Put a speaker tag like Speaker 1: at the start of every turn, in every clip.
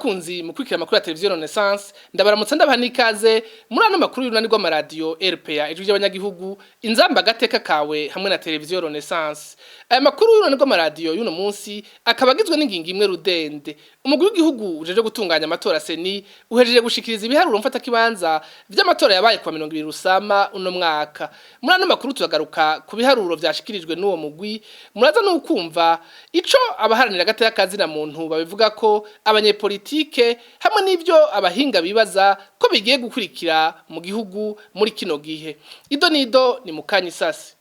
Speaker 1: Bakunzi mukurikira amakuru ya televiziyo Renaissance, ndabaramutsa, ndabaha n'ikaze muri ano makuru y'urunani rw'amaradiyo RPA, Ijwi ry'Abanyagihugu, Inzamba Agateka Kawe hamwe na televiziyo Renaissance. Aya makuru y'urunani rw'amaradiyo y'uno munsi akaba agizwe n'ingingo imwe rudende. Umugwi w'igihugu ujeje gutunganya amatora, CENI, uhejeje gushikiriza ibiharuro mfatakibanza vy'amatora yabaye kuwa 20 Rusama uno mwaka. Muri ano makuru turagaruka ku biharuro vyashikirijwe n'uwo mugwi. Muraza n'ukumva ico abaharanira agateka ka zina muntu babivuga ko, abanyepolitike, hamwe n'ivyo abahinga bibaza ko bigiye gukurikira mu gihugu muri kino gihe. Ido nido ni mukanya isasi.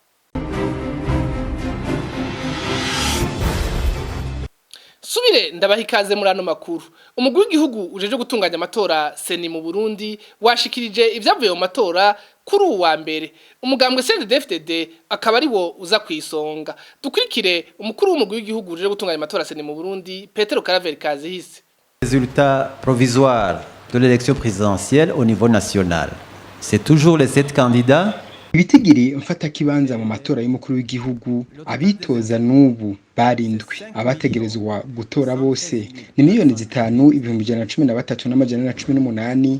Speaker 1: Subire ndabaha ikaze muri ano makuru. Umugwi w'igihugu ujeje gutunganya amatora, CENI, mu Burundi washikirije ivyavuye mu matora kuri uwu wa mbere. Umugambwe CNDD-FDD akaba ari wo uza kwisonga. Dukurikire umukuru w'umugwi w'igihugu ujeje gutunganya amatora, CENI, mu Burundi, Petero Karaveri Kazihise.
Speaker 2: Résultat provisoire de l'élection présidentielle au niveau national. C'est toujours les sept candidats.
Speaker 3: Ibitigiri mfatakibanza mu matora y'umukuru w'igihugu, abitoza n'ubu barindwi. Abategerezwa gutora bose ni 5,113,418.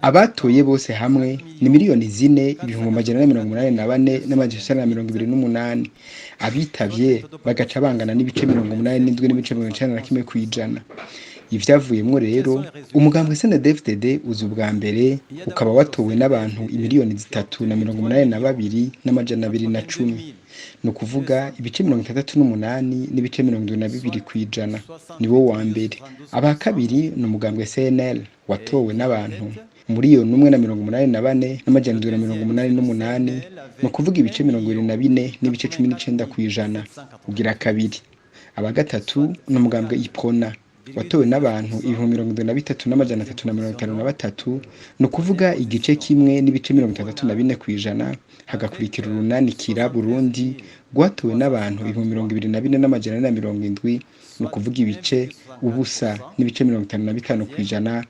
Speaker 3: Abatoye bose hamwe ni 4,484,928. Abitavye bagaca bangana n'ibice 87.91%. Ivyavuyemwo rero, umugambwe CNDD-FDD uza ubwa mbere, ukaba watowe n'abantu 3,082,210, ni ukuvuga ibice 68.72%. Niwo wa mbere. Aba kabiri ni umugambwe CNL watowe n'abantu 1,084,788, ni ukuvuga ibice 24.19%, ugira kabiri. Aba gatatu ni umugambwe UPRONA watowe n'abantu 73,353, ni ukuvuga igice 1.64%. Hagakurikira urunani Kira Burundi rwatowe n'abantu 24,470, ni ukuvuga ibice 0.55%,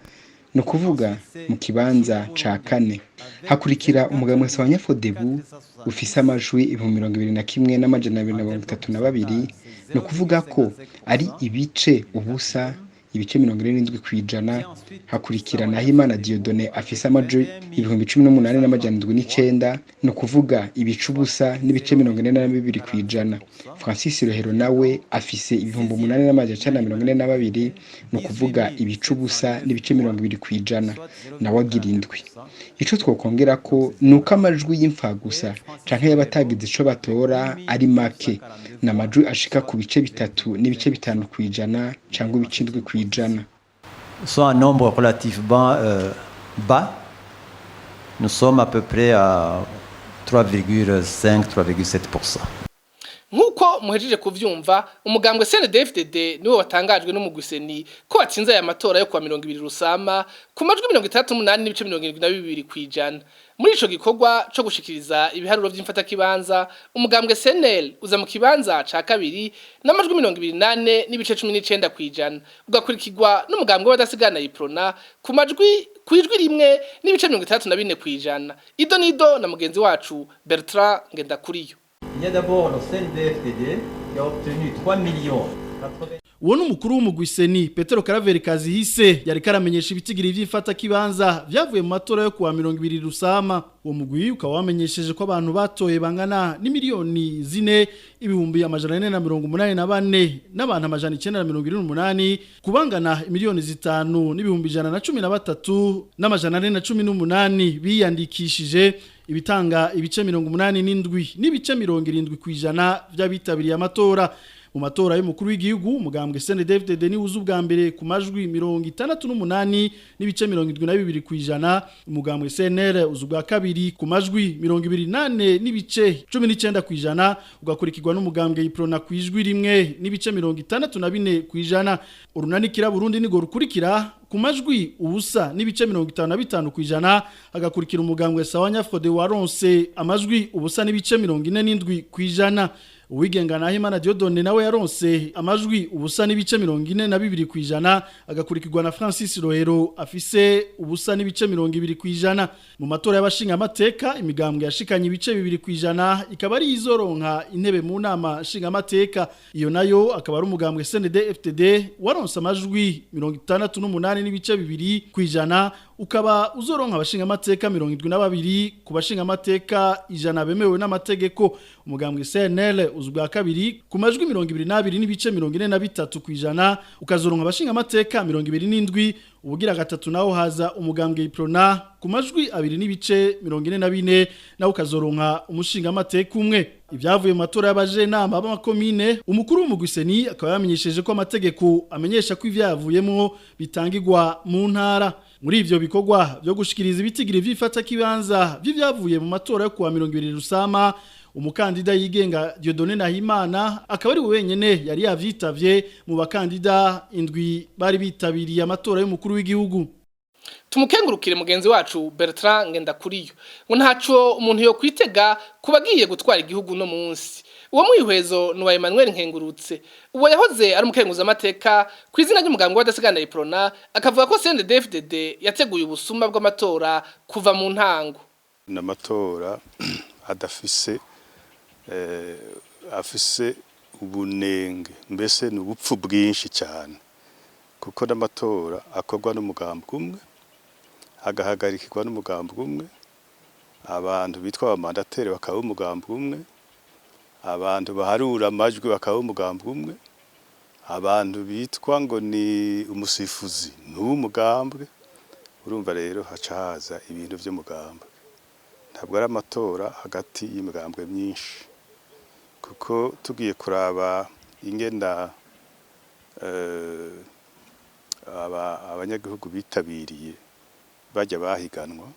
Speaker 3: ni ukuvuga mu kibanza ca kane. Hakurikira umugambwe Sawanya-Frodebu ufise amajwi 21,232, ni ukuvuga ko ari ibice 0.47%. Hakurikira Nahimana Dieudonné afise amajwi 18,709, ni ukuvuga ibice 0.42%. Francis Rohero nawe afise 8,942, ni ukuvuga ibice 0.20%, nawe agira indwi. Ico twokongera ko ni uko amajwi y'imfagusa canke y'abatagize ico batora ari make, ni amajwi ashika ku bice 3.5% cangwa ibice 7%.
Speaker 2: Sont un nombre relativement bas. Nous sommes à peu près à 3,5-3,7%.
Speaker 1: Nk'uko muhejeje kuvyumva, umugambwe CNDD-FDD niwe watangajwe n'umugwi CENI ko watsinze aya matora yo kuwa 20 Rusama ku majwi 68.72%. Muri ico gikorwa co gushikiriza ibiharuro vy'imfatakibanza, umugambwe CNL uza mu kibanza ca kabiri n'amajwi 28.19%, ugakurikirwa n'umugambwe w'abadasigana UPRONA ku majwi kwijwi 1.64%. Ido nido na mugenzi wacu Bertrand Ngendakuriyo.
Speaker 2: Il y a d'abord le CNDD-FDD qui a obtenu 3 millions
Speaker 4: Uwo ni umukuru w'umugwi CENI, Petero Karaveri Kazihise, yariko aramenyesha ibitigiri vy'imfatakibanza vyavuye mu matora yo kuwa 20 Rusama. Uwo mugwi ukaba wamenyesheje ko abantu batoye bangana n'imiliyoni 4,484 n'abantu 978, kubangana 5,113,418 biyandikishije, ibitanga ibice 87.70% vy'abitabiriye amatora. Mu matora y'umukuru w'igihugu, umugambwe CNDD-FDD ni uza ubwa mbere ku majwi 68.72%. Umugambwe CNL uza ubwa kabiri ku majwi 28.19%, ugakurikirwa n'umugambwe UPRONA ku ijwi 1.64%. Urunani Kira Burundi nigo rukurikira ku majwi 0.55%, agakurikira umugambwe Sawanya Frode waronse amajwi 0.47%. Uwigenga Nahimana Dieudonné nawe yaronse amajwi 0.42%, agakurikirwa na Francis Rohero afise 0.20%. Mu matora y'abashinga amateka, imigambwe yashikanye 2% ikaba ari izoronka intebe mu nama nshinga amateka. Iyo nayo akaba ari umugambwe CNDD FDD waronse amajwi 68.2%, ukaba uzoronka abashinga amateka 72 ku bashinga amateka 100 bemewe n'amategeko. Umugambwe CNL uzubwa kabiri ku majwi 22.43%, ukazoronka abashinga amateka 27. Ubugira gatatu naho haza umugambwe Iprona ku majwi 2.44, nawo ukazoronka umushinga amateka umwe. Ibyavuye mu matora y'abajenama b'amakomine, umukuru w'umugwi CENI akaba yamenyesheje ko amategeko amenyesha ko ivyavuyemwo bitangirwa mu ntara. Muri ivyo bikorwa byo gushikiriza ibitigiri vyifata kibanza vy'ivyavuye mu matora yo kuwa 20 Rusama, umukandida yigenga Dieudonné Nahimana akaba ari wenyene yari yavyitavye mu bakandida indwi bari bitabiriye amatora y'umukuru w'igihugu.
Speaker 1: Tumukengurukire mugenzi wacu Bertrand Ngendakuriyo. Ngo ntaco umuntu yo kwitega kuba agiye gutwara igihugu no munsi. Uwo mwihwezo ni uwa Emmanuel Nkengurutse, uwo yahoze ari umukenguza amateka ku izina ry'umugambwe w'adasigana Iprona, akavuga ko CNDD-FDD yateguye ubusuma bw'amatora kuva mu ntango.
Speaker 5: N'amatora adafise afise ubunenge, mbese ni ubupfu bwinshi cyane, kuko n'amatora akorwa n'umugambwe umwe, agahagarikirwa n'umugambwe umwe, abantu bitwa abamandataires bakaba umugambwe umwe, abantu baharura amajwi bakaba umugambwe umwe, abantu bitwa ngo ni umusifuzi n'uw'umugambwe. Urumva rero haca haza ibintu by'umugambwe. Ntabwo ari amatora hagati y'imigambwe myinshi, kuko tugiye kuraba ingena abanyagihugu bitabiriye bajya bahiganwa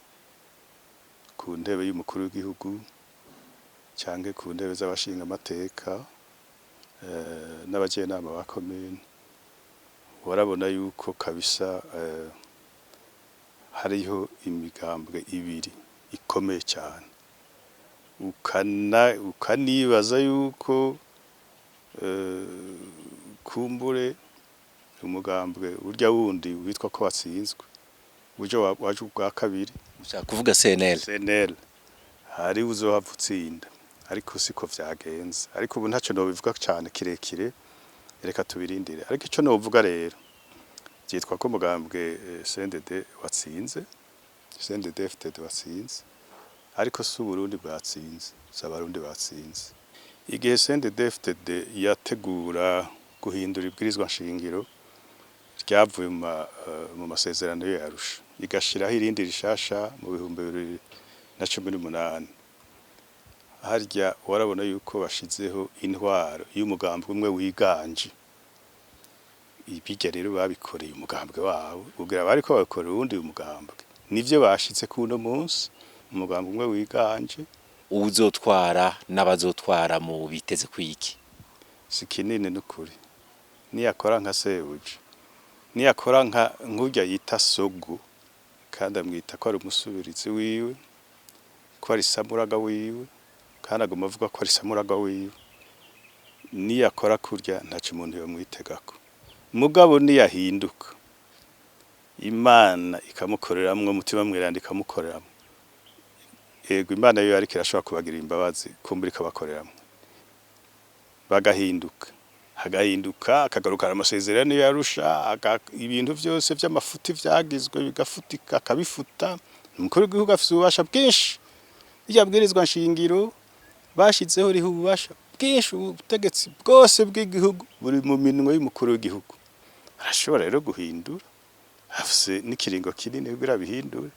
Speaker 5: ku ntebe y'umukuru w'igihugu cyangwa ku ntebe z'abashinga amateka n'abajenama ba komine, warabona yuko kabisa hariho imigambwe ibiri ikomeye cyane, ukanibaza yuko kumbure umugambwe urya wundi witwa ko watsinzwe uburyo waje ubwa kabiri.
Speaker 6: Ushaka kuvuga CNL?
Speaker 5: CNL hari uzohava utsinda, ariko siko vyagenze. Ariko ubu ntacyo nobivuga cyane kirekire, reka tubirindire. Ariko ico novuga rero, byitwa ko umugambwe CNDD watsinze, CNDD FDD watsinze, ariko si Uburundi bwatsinze, si Abarundi batsinze. Igihe CNDD FDD yategura guhindura ibwirizwa nshingiro ryavuye mu masezerano yo Arusha, igashiraho irindi rishasha mu 2018, harya warabona yuko bashizeho intwaro y'umugambwe umwe wiganje. Ibijya rero babikoreye umugambwe wabo, ubwira bariko babikorera uwundi umugambwe. Nivyo bashitse kuno munsi, umugambwe umwe wiganje.
Speaker 6: Uzotwara n'abazotwara mu biteze kwiki?
Speaker 5: Si kinini n'ukuri. Niyakora nka sebuja, niyakora nka nkurya yita sogo, kandi amwita ko ari umusubirizi wiwe, ko ari samuraga wiwe, kandi aguma avuga ko ari samuraga wiwe, niyakora kurya ntaco umuntu yomwitegako. Mugabo niyahinduka, Imana ikamukoreramwo, umutima mweranda ikamukoreramwo, yego Imana yo ariko irashobora kubagirira imbabazi, kumbura ikabakoreramwo bagahinduka, hagahinduka, akagarukana amasezerano yarusha, ibintu vyose vy'amafuti vyagizwe bigafutika akabifuta. Umukuru w'igihugu afise ububasha bwinshi. Irya bwirizwa nshingiro bashizeho riha ububasha bwinshi, ubutegetsi bwose bw'igihugu buri mu minwe y'umukuru w'igihugu. Arashobora rero guhindura, afise n'ikiringo kinini kugira abihindure.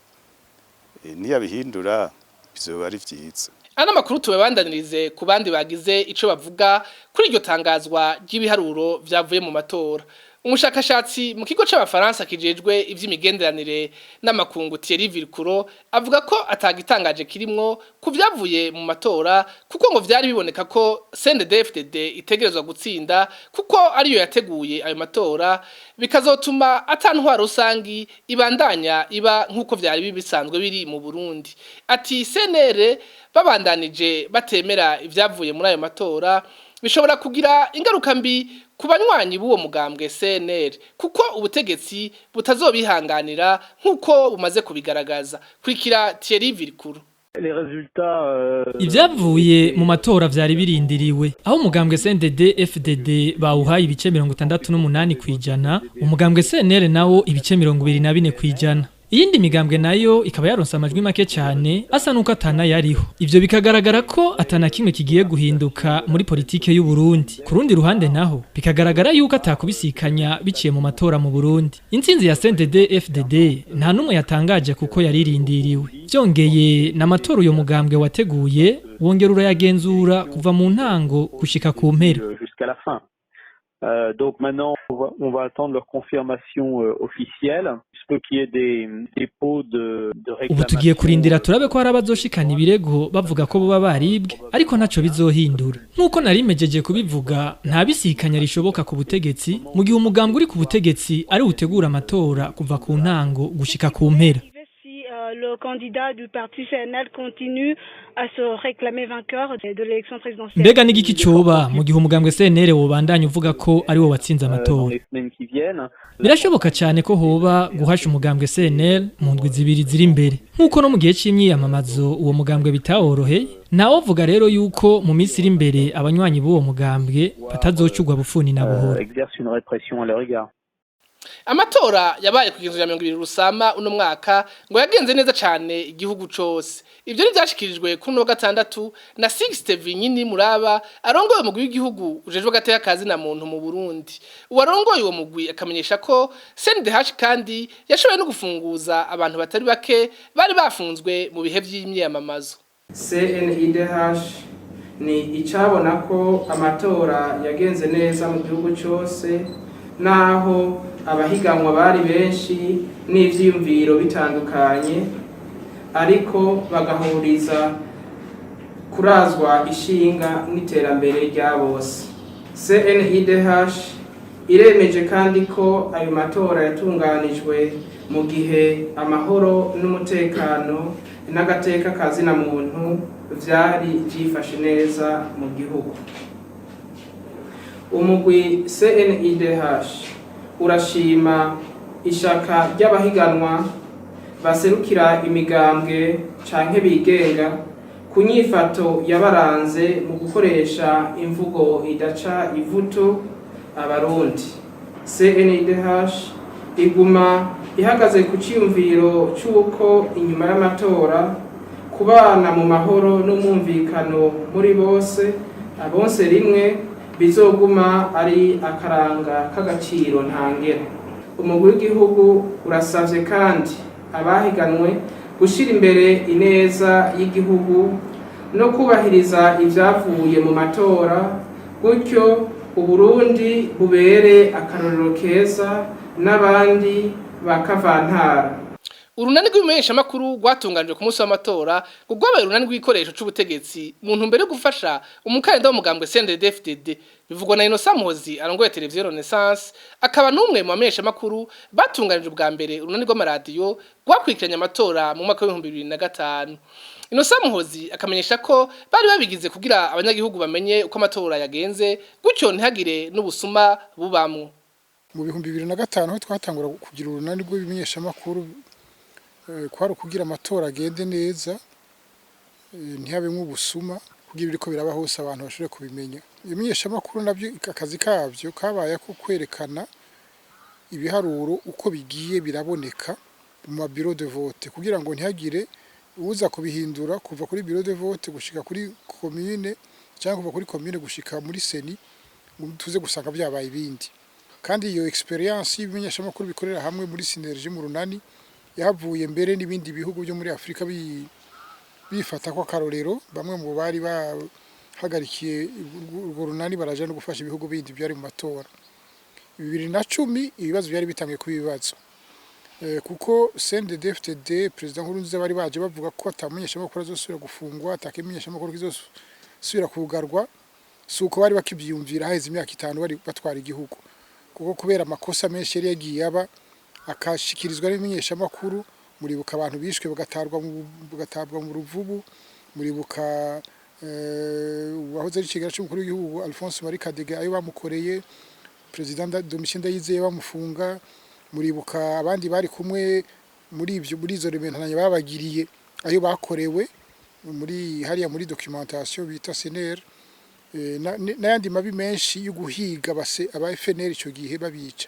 Speaker 5: Niyabihindura bizoba ari vyiza.
Speaker 1: Ano makuru tubabandanirize ku bandi bagize ico bavuga kuri iryo tangazwa ry'ibiharuro vyavuye mu matora. Umushakashatsi mu kigo c'Abafaransa kijejwe ivy'imigenderanire n'amakungu, Thierry Vircoulon, avuga ko atagitangaje kirimwo ku vyavuye mu matora, kuko ngo vyari biboneka ko CNDD-FDD itegerezwa gutsinda kuko ariyo yateguye ayo matora, bikazotuma atantwaro rusangi ibandanya iba nk'uko vyari bisanzwe biri mu Burundi. Ati CNL babandanije batemera ivyavuye muri ayo matora. Bishobora kugira ingaruka mbi ku banywanyi b'uwo mugambwe CNL, kuko ubutegetsi butazobihanganira nk'uko bumaze kubigaragaza. Kurikira Thierry Virikuru.
Speaker 7: Ibyavuye mu matora vyari birindiriwe, aho umugambwe CNDD FDD bawuhaye ibice 68%, umugambwe CNL nawo ibice 24%. Iyindi migambwe nayo ikaba yaronse amajwi make cyane, asa nuko atana yariho. Ivyo bikagaragara ko atana kimwe kigiye guhinduka muri politike y'u Burundi. Ku rundi ruhande naho bikagaragara yuko atakubisikanya biciye mu matora mu Burundi. Intsinzi ya CNDD FDD nta numwe yatangaje, kuko yaririndiriwe. Byongeye n'amatora uyo mugambwe wateguye, wongera urayagenzura kuva mu ntango gushika ku mpera.
Speaker 8: Jusqu'à la fin. Donc maintenant, on va attendre leur confirmation officielle. Il se peut qu'il y ait des dépôts de
Speaker 7: Ubu tugiye kurindira turabe ko hari abazoshikana ibirego bavuga ko boba baribwe, ariko ntaco bizohindura. Nk'uko nari mejeje kubivuga, nta bisikanya rishoboka ku butegetsi mu gihe umugambwe uri ku butegetsi ari utegura amatora kuva ku ntango gushika ku mpera.
Speaker 9: Si le candidat du parti CNL continue à se réclamer vainqueur de l'élection présidentielle.
Speaker 7: Mbega n'igiki coba mu gihe umugambwe CNL wobandanya uvuga ko ari wo watsinze amatora?
Speaker 8: Les semaines qui viennent.
Speaker 7: Birashoboka cyane ko hoba guhasha umugambwe CNL mu ndwi 2 ziri imbere, nk'uko no mu gihe c'imyiyamamazo uwo mugambwe bitaworoheye. Ntawovuga rero yuko mu minsi iri imbere abanywanyi b'uwo mugambwe batazocugwa bufuni na buhoro.
Speaker 8: Exerce une répression à leur égard.
Speaker 1: Amatora yabaye ku igenzo rya 20 Rusama uno mwaka ngo yagenze neza cane igihugu cose. Ivyo ntivyashikirijwe kuri uno wa gatandatu na Sixte Vinyini Muraba, arongoye umugwi w'igihugu ujejwe agateka kazi na muntu mu Burundi. Uwarongoye uwo mugwi akamenyesha ko CNDH kandi yashoboye no gufunguza abantu batari bake bari bafunzwe mu bihe vy'imyiyamamazo.
Speaker 10: CNIDH ni icabona ko amatora yagenze neza mu gihugu cyose, naho abahiganwa bari benshi n'ivyiyumviro bitandukanye, ariko bagahuriza kurazwa ishinga n'iterambere rya bose. CNIDH iremeje kandi ko ayo matora yatunganijwe mu gihe amahoro n'umutekano n'agateka kazina muntu vyari vyifashe neza mu gihugu. Umugwi CNIDH urashima ishaka ry'abahiganwa baserukira imigambwe canke bigenga ku nyifato yabaranze mu gukoresha imvugo idaca ivutu abarundi. CNIDH iguma ihagaze ku ciyumviro c'uko inyuma y'amatora kubana mu mahoro n'umwumvikano muri bose, abonse rimwe, bizoguma ari akaranga k'agaciro ntangere. Umugwi w'igihugu urasavye kandi abahiganwe gushira imbere ineza y'igihugu no kubahiriza ivyavuye mu matora, gutyo Uburundi bubere akarorero keza n'abandi bakavantara.
Speaker 1: Urunani rw'ibimenyeshamakuru rwatunganijwe ku munsi w'amatora ngo rwabaye urunani rw'ibikoresho c'ubutegetsi mu ntumbero yo gufasha umukandida w'umugambwe CNDD-FDD. Bivugwa na Innocent Muhozi, arongoye televiziyo Renaissance, akaba n'umwe mu bamenyeshamakuru batunganije ubwa mbere urunani rw'amaradiyo rwakurikiranye amatora mu mwaka w'2005. Innocent Muhozi akamenyesha ko bari babigize kugira abanyagihugu bamenye uko amatora yagenze, gutyo ntihagire n'ubusuma bubamwo.
Speaker 11: Mu 2005 aho twatangura kugira urunani rw'ibimenyeshamakuru, kwari ukugira amatora agende neza, ntihabemwo ubusuma, kugira ibiriko biraba hose abantu bashobore kubimenya. Ibimenyeshamakuru nabyo akazi kabyo kabaye ako kwerekana ibiharuro uko bigiye biraboneka mu ma bureau de vote, kugira ngo ntihagire uza kubihindura kuva kuri bureau de vote gushika kuri commune, cyangwa kuva kuri commune gushika muri CENI, ngo tuze gusanga byabaye ibindi. Kandi iyo expérience y'ibimenyeshamakuru bikorera hamwe muri synergie, mu runani, yahavuye mbere n'ibindi bihugu byo muri Afrika bifata ko akarorero. Bamwe mu bari bahagarikiye urwo runani baraja no gufasha ibihugu bindi byari mu matora. 2010 ibibazo byari bitangiye kuba ibibazo, kuko CNDD-FDD, Perezida Nkurunziza, bari baje bavuga ko atamenyeshamakuru azosubira gufungwa, atakimenyeshamakuru kizosubira kugarwa. Si uko bari bakivyiyumvira haheze imyaka 5 bari batwara igihugu, kuko kubera amakosa menshi yari yagiye aba akashikirizwa n'ibimenyeshamakuru. Muribuka abantu bishwe bagatabwa mu Ruvubu, muribuka Uwahoze ari icegera c'umukuru w'igihugu Alphonse Marie Kadege, ayo bamukoreye, President Domitien Ndayizeye bamufunga, muribuka abandi bari kumwe muri ivyo, muri izo rementanya babagiriye, ayo bakorewe muri hariya muri documentation bita CNR, n'ayandi mabi menshi yo guhiga base aba FNL ico gihe babica.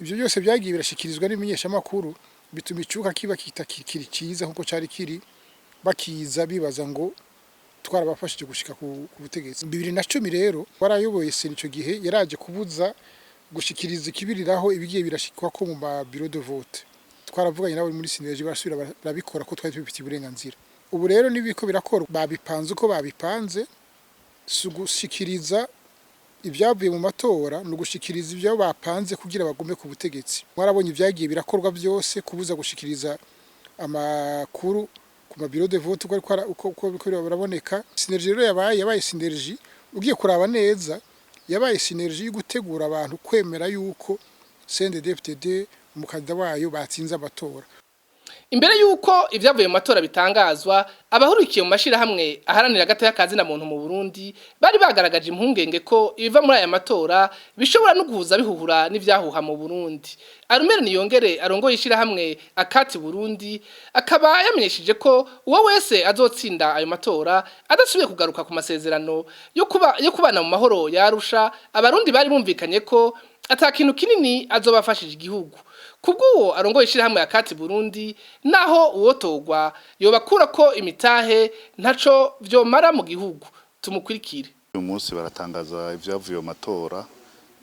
Speaker 11: Ivyo byose byagiye birashikirizwa n'imenyeshamakuru, bituma icuka kiba kitakiri ciza nkuko cari kiri, bakiza bibaza ngo twarabafashije gushika ku butegetsi. 2010 rero, warayoboye CENI ico gihe yaraje kubuza gushikiriza ikibiriraho ibigiye birashikwa ko mu ma bureau de vote. Twaravuganye nabo muri Synergie, barasubira barabikora ko twari tubifitiye uburenganzira. Ubu rero nibiko birakora, babipanze uko babipanze. Si ugushikiriza ibyavuye mu matora, ni ugushikiriza ibyo bapanze kugira bagume ku butegetsi. Mwarabonye ibyagiye birakorwa byose, kubuza gushikiriza amakuru ku ma bureau de vote uko ariko uko biriko biraboneka. Synergie rero yabaye synergie, ugiye kuraba neza, yabaye synergie yo gutegura abantu kwemera yuko CNDD-FDD, umukandida wayo, batsinze amatora.
Speaker 1: Imbere yuko ivyavuye mu matora bitangazwa, abahurikiye mu mashirahamwe aharanira agateka ka zina muntu mu Burundi bari bagaragaje impungenge ko ibiva muri aya matora bishobora no guhuza bihuhura n'ivyahuha mu Burundi. Arumere Niyongere arongoye ishirahamwe Akati Burundi akaba yamenyesheje ko uwo wese azotsinda ayo matora adasubiye kugaruka ku masezerano yo kubana mu mahoro yarusha abarundi bari bumvikanye ko ata kintu kinini azobafashije igihugu. Kubw'uwo arongoye ishirahamwe Akati Burundi, naho uwotogwa yobakura ko imitahe, ntaco vyomara mu gihugu. Tumukurikire.
Speaker 5: Uyu munsi baratangaza ibyavuye mu matora,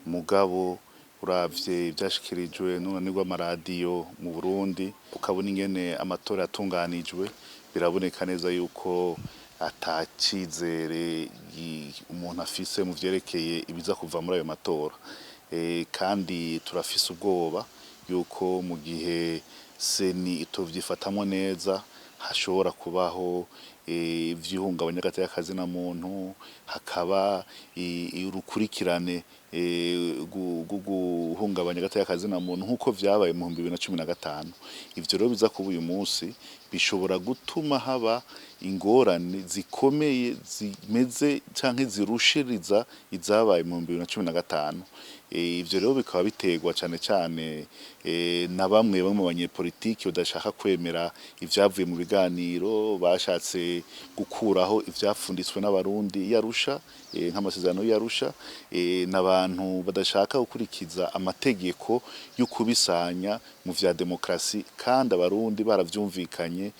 Speaker 5: mugabo uravye ivyashikirijwe n'urunani rw'amaradiyo mu Burundi, ukabona ingene amatora yatunganijwe, biraboneka neza yuko ata cizere umuntu afise mu vyerekeye ibiza kuva muri ayo matora. Kandi turafise ubwoba yuko mu gihe CENI itovyifatamwo neza, hashobora kubaho ivy'ihungabanya agateka kazina muntu, hakaba urukurikirane rwo guhungabanya agateka kazina muntu nk'uko vyabaye mu 2015. Ivyo rero biza kuba uyu munsi bishobora gutuma haba ingorane zikomeye zimeze canke zirushiriza izabaye mu 2015. Ivyo rero bikaba biterwa cane cane na bamwe bamwe mu banyepolitiki badashaka kwemera ivyavuye mu biganiro, bashatse gukuraho ivyapfunditswe n'abarundi yarusha, nk'amasezerano yarusha, n'abantu badashaka gukurikiza amategeko yo kubisanya mu vya demokrasi, kandi abarundi baravyumvikanye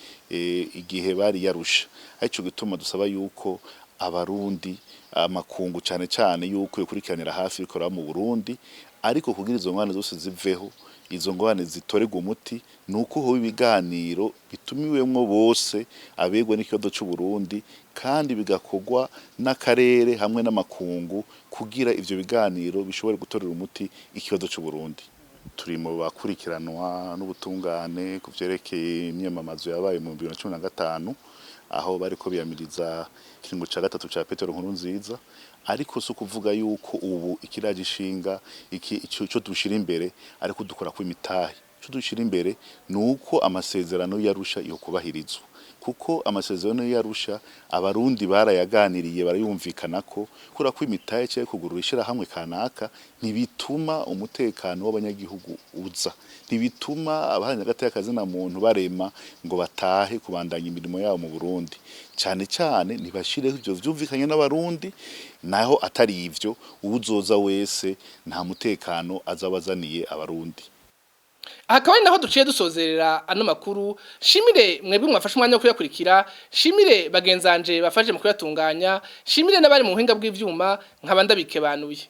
Speaker 5: igihe bari yarusha. Arico gituma dusaba yuko abarundi, amakungu cane cane, yuko yokurikiranira hafi ibikora mu Burundi. Ariko kugira izo ngorane zose ziveho, izo ngorane zitorerwa umuti, nuko hoba ibiganiro bitumiwemwo bose abegwa n'ikibazo c'u Burundi, kandi bigakorwa n'akarere hamwe n'amakungu, kugira ivyo biganiro bishobore gutorera umuti ikibazo c'u Burundi. Turi mu bakurikiranwa n'ubutungane ku vyerekeye imyamamazo yabaye mu 2015, aho bariko biyamiriza ikiringo ca gatatu ca Petero Nkurunziza. Ariko si ukuvuga yuko ubu ikiraje ishinga iki ico dushira imbere ariko dukora ku imitahe. Ico dushira imbere ni uko amasezerano yarusha yo kubahirizwa, kuko amasezerano yarusha abarundi barayaganiriye, barayumvikanako. Kura ko imitahe cyangwa kugurura ishirahamwe kanaka ntibituma umutekano w'abanyagihugu uza, ntibituma abaharanira agateka kazina muntu barema ngo batahe kubandanya imirimo yabo mu Burundi. Cyane cyane ntibashireho ivyo vyumvikanye n'abarundi. Naho atari ivyo, uwuzoza wese nta mutekano azabazaniye abarundi.
Speaker 1: Akaba ari naho duciye dusozerera ano makuru. Shimire mwebwe mwafashe umwanya wo kuyakurikira, shimire bagenzanje bafashe mu kuyatunganya, shimire n'abari mu buhinga bw'ivyuma, nkaba ndabikebanuye.